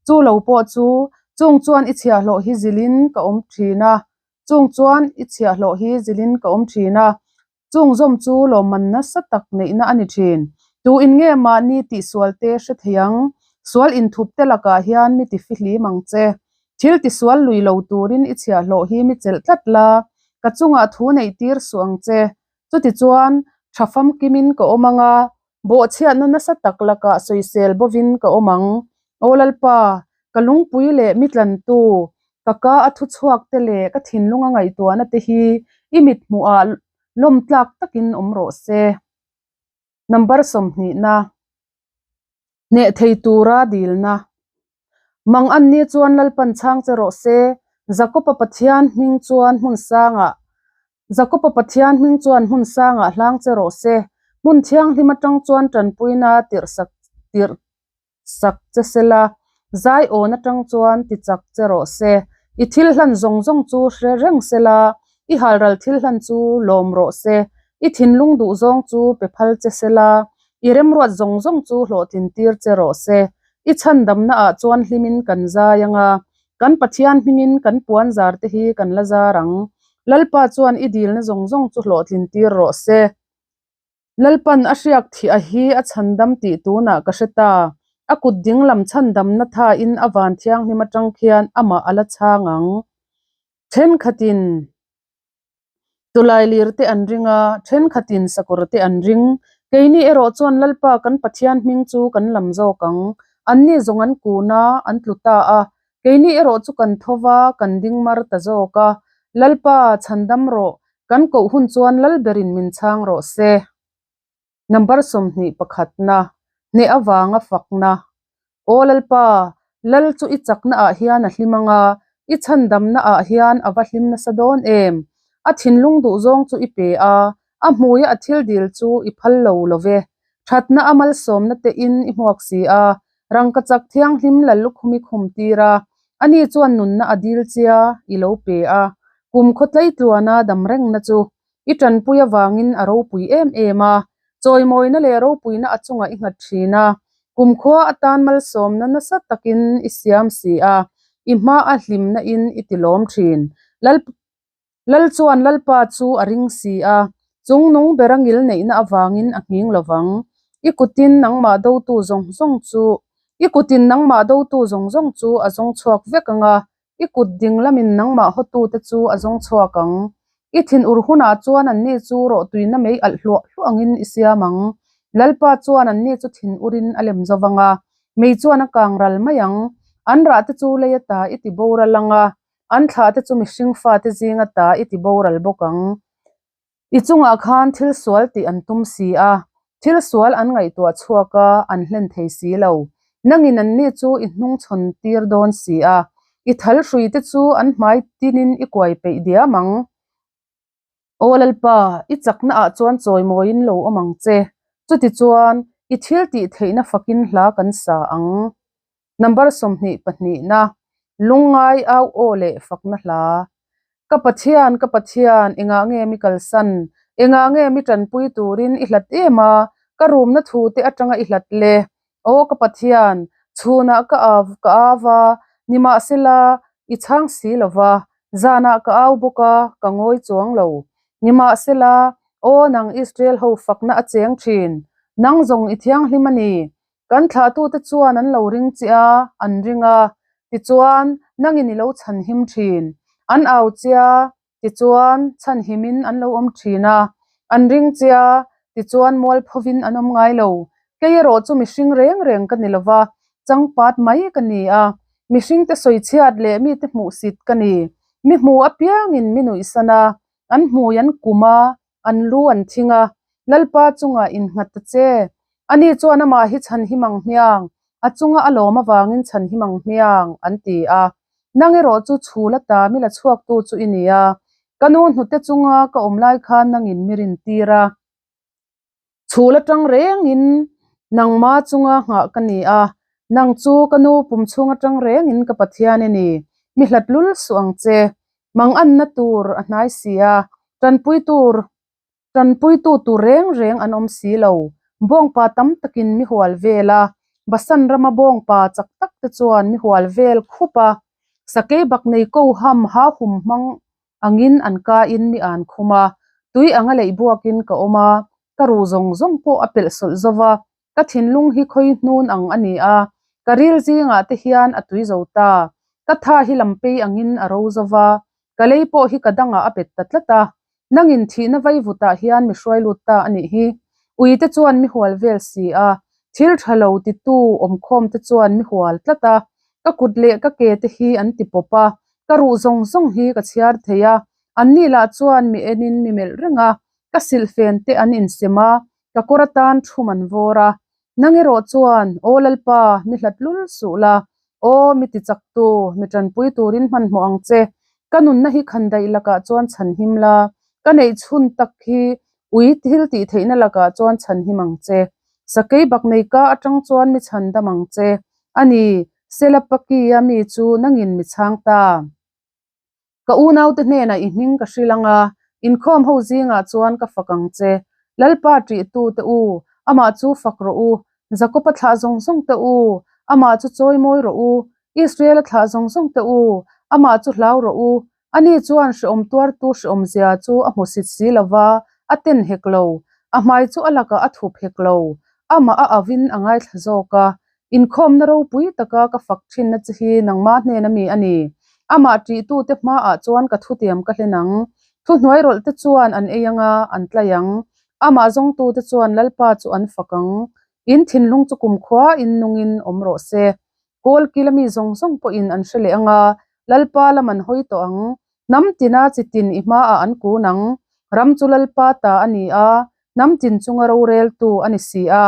S1: Chu lo pawh chu, chung chuan i chhiahhlawh hi zilhin ka awm thin a, chung chuan i chhiahhlawh hi zilhin ka awm thin a, Chung zawm chu lawmman nasa tak neihna a ni thin. Tu in nge mahni tihsual te hre thei ang? Sual inthup te lakah hian mi ti fihlim ang che. Thil tisual lui lo turin i chhiahhlawh hi mi chelh tlat la, ka chungah thu neih tir suh ang che. Chutichuan, tha famkimin ka awm ang a, bawhchhiatna nasa tak lakah sawisel bovin ka awm ang. Aw Lalpa, ka lungpui leh mi tlantu, ka ka a thu chhuak te leh ka thinlung a ngaihtuahna te hi i mit hmuhah lawm tlak takin awm rawh se. Number 20na, Hneh thei tura dilna. Mang an ni chuan Lalpan chhang che rawh se, Jakob-a Pathian hming chuan hmun sangah Jakob-a Pathian hming chuan hmun sangah hlang che rawh se, hmun thianghlim atang chuan tanpuina tirh sak tirh sak che sela, zai awn atang chuan ti chak che rawh se. I thil hlan zawng zawng chu hre reng sela, i halral thil hlan chu lawm rawh se. I thinlung duh zawng chu pe phal che sela, i remruat zawng zawng chu hlawhtlin tir che rawh se. I chhandamna ah chuan hlimin kan zai ang a, kan Pathian hmingin kan puan zar te hi kan la zar ang. Lalpa chuan i dilna zawng zawng chu hlawhtlin tir rawh se. Lalpan a hriak thih a hi a chhandam tih tunah ka hre ta. A kut dinglam chhandamna thain a van thianghlim atang khian amah a la chhang ang. Thenkhatin Tulailirte an ring a, thenkhatin sakawrte an ring. Keini erawh chuan Lalpa kan Pathian hming chu kan lam zawk ang. Anni zawng an kun a, an tlu ta a. Keini erawh chu kan tho va, kan ding mar ta zawk a. Lalpa, chhandam rawh, kan koh hun chuan Lal berin min chhang rawh se. Number 21 na, hneh avanga fakna. Aw Lalpa, Lal chu i chakna ah hian a hlim ang a, i chhandamna ah hian a va hlim nasa dawn em? A thinlung duhzawng chu i pe a, a hmuia a thil dil chu i phal lo lo ve. Thatna a malsawmna te in i hmuak si a, rangkachak thianghlim lal lukhum i khum tir a, ani chuan nunna a dil chia i lo pe a, kum khaw tleitluana dam rengna chu. I tanpui avangin a ropui em em a, chawimawina leh ropuina a chungah i nghat thin a, kumkhua atan malsawmna nasa takin i siam si a, i hma a hlimna in i tilawm thin. Lal Lal chuan Lalpa chu a ring si a, chungnung bera ngil neihna avangin a nghing lovang. I kutin nangmah dotu zawng zawng chu I kutin nangmah dotu zawng zawng chu a zawng chhuak vek ang a, I kut ding lamin nangmah hawtute chu a zawng chhuak ang. I thinur hunah chuan anni chu rawhtuina mei alh hluah hluah angin i siam ang. Lalpa chuan anni chu thinurin a lem zo vang a, mei chuan a kang ral mai ang. An rahte chu lei ata i ti boral ang a, an thlahte chu mihring fate zing ata i ti boral bawk ang. I chungah khan thil sual tih an tum si a, thil sual an ngaihtuah chhuak a, an hlen thei si lo. Nangin anni chu i hnung chhawn tir dawn si a, i thal hrui te chu an hmai tinin i kuai peih diam ang. Aw Lalpa, i chakna ah chuan chawimawiin lo awm ang che. Chutichuan, i thil tih theihna fakin hla kan sa ang. Number 22 na, Lungngai au aw leh fakna hla. Ka Pathian, ka Pathian, engah nge mi kalsan? Engah nge mi tanpui turin i hlat em a? Ka rumna thu te atanga i hlat le? Aw ka Pathian, chhunah ka av ka au a, nimahsela i chhang si lo va, zanah ka au bawk a, ka ngawi chuang lo. Nimahsela, aw nang Israel ho fakna a cheng thin, nang zawng i thianghlim a ni. Kan thlahtute chuan an lo ring che a, an ring a, tichuan nangin i lo chhanhim thin. An au che a, tichuan chhanhimin an lo awm thin a, an ring che a, tichuan mualphovin an awm ngai lo. Kei erawh chu mihring reng reng ka ni lo va, changpat mai ka ni a, mihringte sawichhiat leh mite hmuhsit ka ni. Mi hmu apiangin mi nuihsan a, an hmui an kum a, an lu an thing a, Lalpa chungah innghat ta che. Ani chuan amah hi chhan him ang hmiang, a chunga a lawm avangin chhan him ang hmiang, an ti a. Nang erawh chu chhul ata mi la chhuaktu chu i ni a, ka nu hnute chunga ka awm lai khan nangin mi rintir a. Chhul atang rengin nangma chunga nghah ka ni a, nang chu ka nu pum chhung atang rengin ka Pathian i ni, mi hlat lul suh ang che. Manganna tur a hnai si a, tanpui tur tanpuitu tur reng reng an awm si lo. Bawngpa tam takin mi hual vel a, Basan rama bawngpa chak tak te chuan mi hual vel khup a, sakei bak nei ko ham ha hum hmang angin an kain mi an khum a, tui anga leih buakin ka awm a, ka ru zawng zawng pawh a pelh sawlh zo va, ka thinlung hi khawi hnun ang a ni a, ka ril zingah te hian a tui zo ta, ka tha hi lampei angin a ro zo va, ka lei pawh hi ka dangah a bet ta tlat a, nangin thihna vaivutah hian mi hruai lut ta a nih hi. Uite chuan mi hual vel si a, thil tha lo titu awmkhawm te chuan mi hual tlat a, ka kut leh ka ke te hi an ti pawp a, Ka ruh zawng zawng hi ka chhiar thei a, anni lah chuan mi enin mi melh reng a, ka silhfen te an insem a, ka kawr atan thum an vawr a. Nang erawh chuan, Aw Lalpa, mi hlat lul suh la, aw mi tichaktu, mi tanpui turin hmanhmawh ang che, ka nunna hi khandaih lakah chuan chhanhim la, ka neih chhun tak hi ui thil tih theihna lakah chuan chhanhim ang che. Sakei baknei ka atang chuan mi chhandam ang che. A ni, Selapakia mi chu nangin mi chhang ta. Ka unaute hnenah i hming ka hrilh ang a, inkhawm ho zingah chuan ka fak ang che. Lalpa ṭihtute u, amah chu fak rawh u. Jakoba thlah zawng zawng te u, amah chu chawimawi rawh u. Israela thlah zawng zawng te u, amah chu hlau rawh u. Ani chuan hreawm tuartu hreawmzia chu a hmusit si lo va, a ten hek lo. A hmai chu a lakah a thup hek lo. Amah a auin a ngaithla zawk a, Inkhawmna ropui taka ka fak thinna che hi nangma hnena mi a ni. Amah ṭihtute hmaah chuan ka thutiam ka hlen ang. Thuhnuai rawlhte chuan an ei ang a, an tlai ang. Amah zawngtute chuan Lalpa chu an fak ang. In thinlung chu kumkhua in nungin awm rawh se. Kawl kila mi zawng zawng pawhin an hre leh ang a, Lalpa lam an hawi tawh ang. Hnam tina chi tin i hmaah an kun ang. Ram chu Lalpa ta a ni a, hnam tin chunga roreltu a ni si a.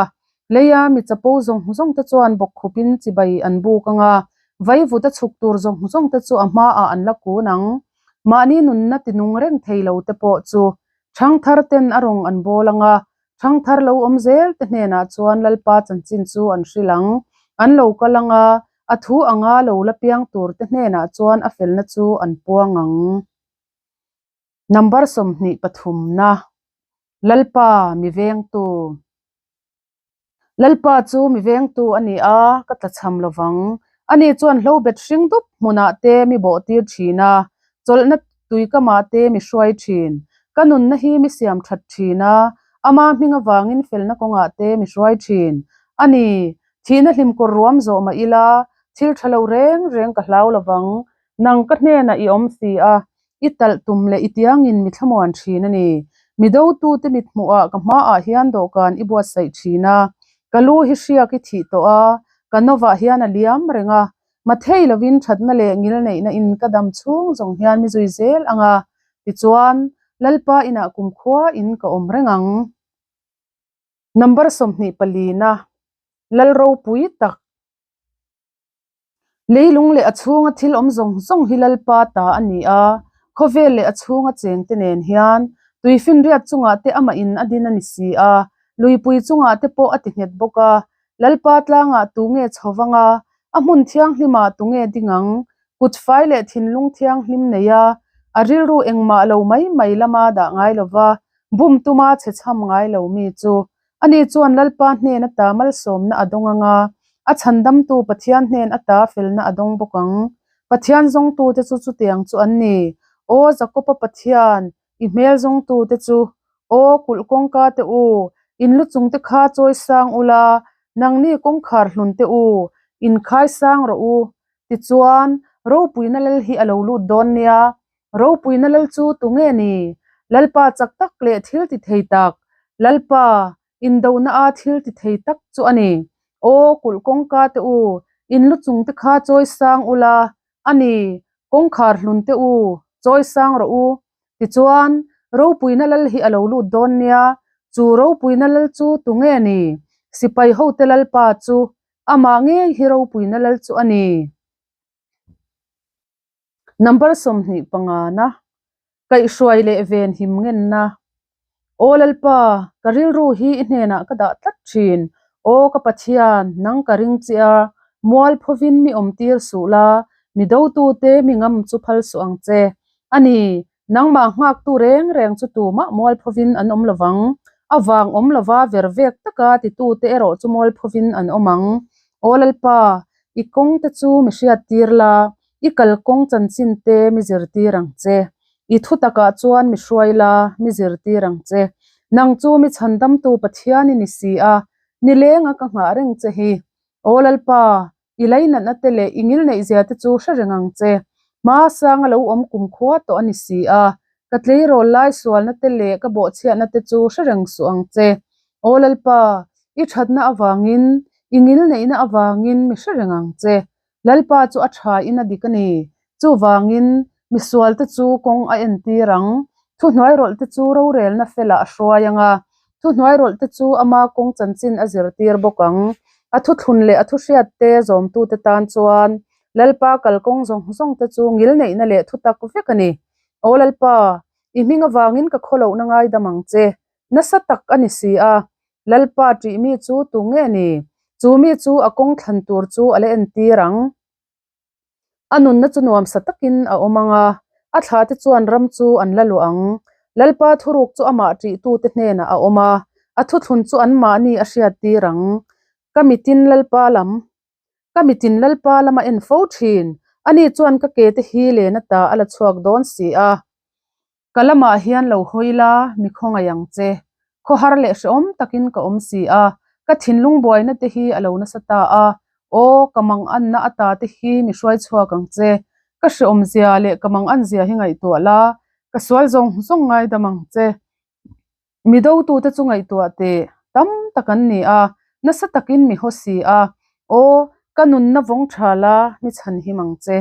S1: Leia mi chapo zawng zawng te chuan bawkkhupin chibai an buk ang a, vaivut a chhuk tur zawng zawng te chu a hmaah an la kun ang. Mahni nunna tinung reng thei lo te pawh chu ṭhangthar ten a rawng an bawl ang a, Thangthar lo awm zel te hnenah chuan Lalpa chanchin chu an hrilh ang. An lo kal ang a, a thu anga lo la piang tur te hnenah chuan a felna chu an puang ang. Number 23 na, Lalpa mi vengtu. Lalpa chu mi vengtu a ni a, ka tlachham lovang. Ani chuan hlobet hring dup hmunah te mi bawhtir thin a, chawlhna tuikamah te mi hruai thin. Ka nunna hi mi siam that thin a, ama hming avangin felna kawngah te mi hruai thin. A ni, thihna hlimkawr ruam zawh mah ila, thil tha lo reng reng ka hlau lovang. Nang ka hnenah i awm si a, i talh tum leh i tiangin mi thlamuan thin a ni. Mi dotute mithmuhah ka hmaah hian dawhkan i buatsaih thin a, ka lu hi hriak i thih tawh a, ka novah hian a liam reng a. Mathei lovin thatna leh ngilneihna in ka dam chhung zawng hian mi zui zel ang a, tichuan, Lalpa inah kumkhua in ka awm reng ang. Number 24 na, Lal ropui tak. Leilung leh a chhunga thil awm zawng zawng hi Lalpa ta a ni a, khawvel leh a chhunga chengte nen hian tuifinriat chungah te amah in a din a ni si a, luipui chungah te pawh a ti nghet bawk a. Lalpa tlangah tu nge chho vang a, a hmun thianghlimah tu nge ding ang? Kut fai leh thinlung thianghlim nei a, a rilru engmah lo mai mai lama dah ngai lova, bum tuma chhe chham ngai lo mi chu Ani chuan Lalpa hnen ata malsawmna a dawng ang a, a chhandamtu Pathian hnen ata felna a dawng bawk ang. Pathian zawngtute chu chutiang chu an ni. Aw Jakoba Pathian, i hmel zawngtute chu, Aw kulh kawngkate u, in lu chungte kha chawi sang ula, nangni kawngkhar hlunte u, in khai sang rawh u. Tichuan, ropuina lal hi a lo lut dawn nia. Ropuina lal chu tu nge ni? Lalpa chak tak leh thil ti thei tak, Lalpa, indona a thil ti thei tak chu a ni. Aw, kulh kawngka te u, in lu chung te kha chawi sang ula, a ni, kawngkhar hlun te u, chawi sang rawh u. Tichuan, ropuina lal hi a lo lut dawn nia, chu ropuina lal chu tu nge ni? Sipai hote Lalpa chu, amah ngei hi ropuina lal chu a ni. Number 25 na, Kaihhruai leh ven him ngenna. Aw Lalpa, ka rilru hi i hnenah ka dah tlat thin. Aw ka Pathian, nang ka ring che a, mual phovin mi awm tir suh la, mi dotute mi ngam chu phal suh ang che. A ni, nangmah nghaktu reng reng chu tumah mual phovin an awm lovang. A vang awm lova ver vek taka titute erawh chu mual phovin an awm ang. Aw Lalpa, i kawngte chu mi hriattir la, I kalkawng chanchin te mi zirtir ang che. I thu takah chuan mi hruai la, mi zirtir ang che. Nang chu mi chhandamtu Pathian i ni si a, nilenga ka nghah reng che hi. Aw Lalpa, i leinatna te leh i ngilneihzia te chu hre reng ang che. Hma sanga lo awm kumkhua tawh a ni si a, ka tleirawl lai sualna te leh ka bawhchhiatna te chu hre reng suh ang che. Aw Lalpa, i thatna avangin, i ngilneihna avangin mi hre reng ang che. Lalpa chu a tha in a dik a ni. Chuvangin, misualte chu kawng a entir ang. Thuhnuairawlhte chu rorelna felah a hruai ang a, thuhnuairawlhte chu ama kawng chanchin a zirtir bawk ang. A thuthlun leh a thuhriatte zawmtute tan chuan Lalpa kalkawng zawng zawngte chu ngilneihna leh thutak vek a ni. Aw Lalpa, i hming avangin ka khawlohna ngaidam ang che. Nasa tak a ni si a, Lalpa ṭih mi chu tu nge ni? Chu mi chu a kawng thlan tur chu a la entir ang. A nunna chu nuamsa takin a awm ang a, a thlate chuan ram chu an la luah ang. Lalpa thuruk chu amah ṭihtute hnenah a awm a, a thuthlun chu anmahni a hriattir ang. Ka mitin Lalpa lam, ka mitin Lalpa lama en fo ṭhin. Ani chuan ka ke te hi len ata a la chhuak dawn si a. Ka lamah hian lo hawi la, mi khawngaih ang che. Khawhar leh hrehawm takin ka awm si a, ka thinlung buaina te hi a lo nasa ta a. Aw, ka manganna ata te hi mi hruai chhuak ang che. Ka hrehawm zia leh ka mangan zia hi ngaihtuah la, ka sual zawng zawng ngaidam ang che. Mi dotute chu ngaihtuah teh tam tak an ni a, nasa takin mi haw si a. Aw, ka nunna vawng tha la, mi chhan him ang che.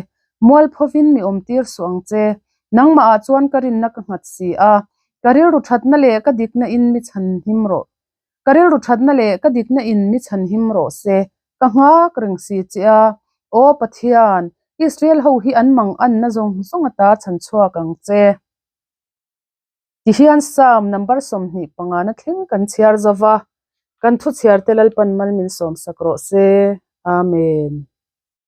S1: Mualphovin mi awmtir suh ang che. Nangmahah chuan ka rinna ka nghat si a, ka rilru thatna leh ka dikna in mi chhan him rawh. Ka rilru thatna leh ka dikna in mi chhan him rawh se, ka nghak reng si che a. Aw Pathian, Israel ho hi an manganna zawng zawng ata chhan chhuak ang che. Tihian Psalm number 25 na thleng kan chhiar zo va, kan thu chhiar te Lalpan mal min sawmsak rawh se. Amen.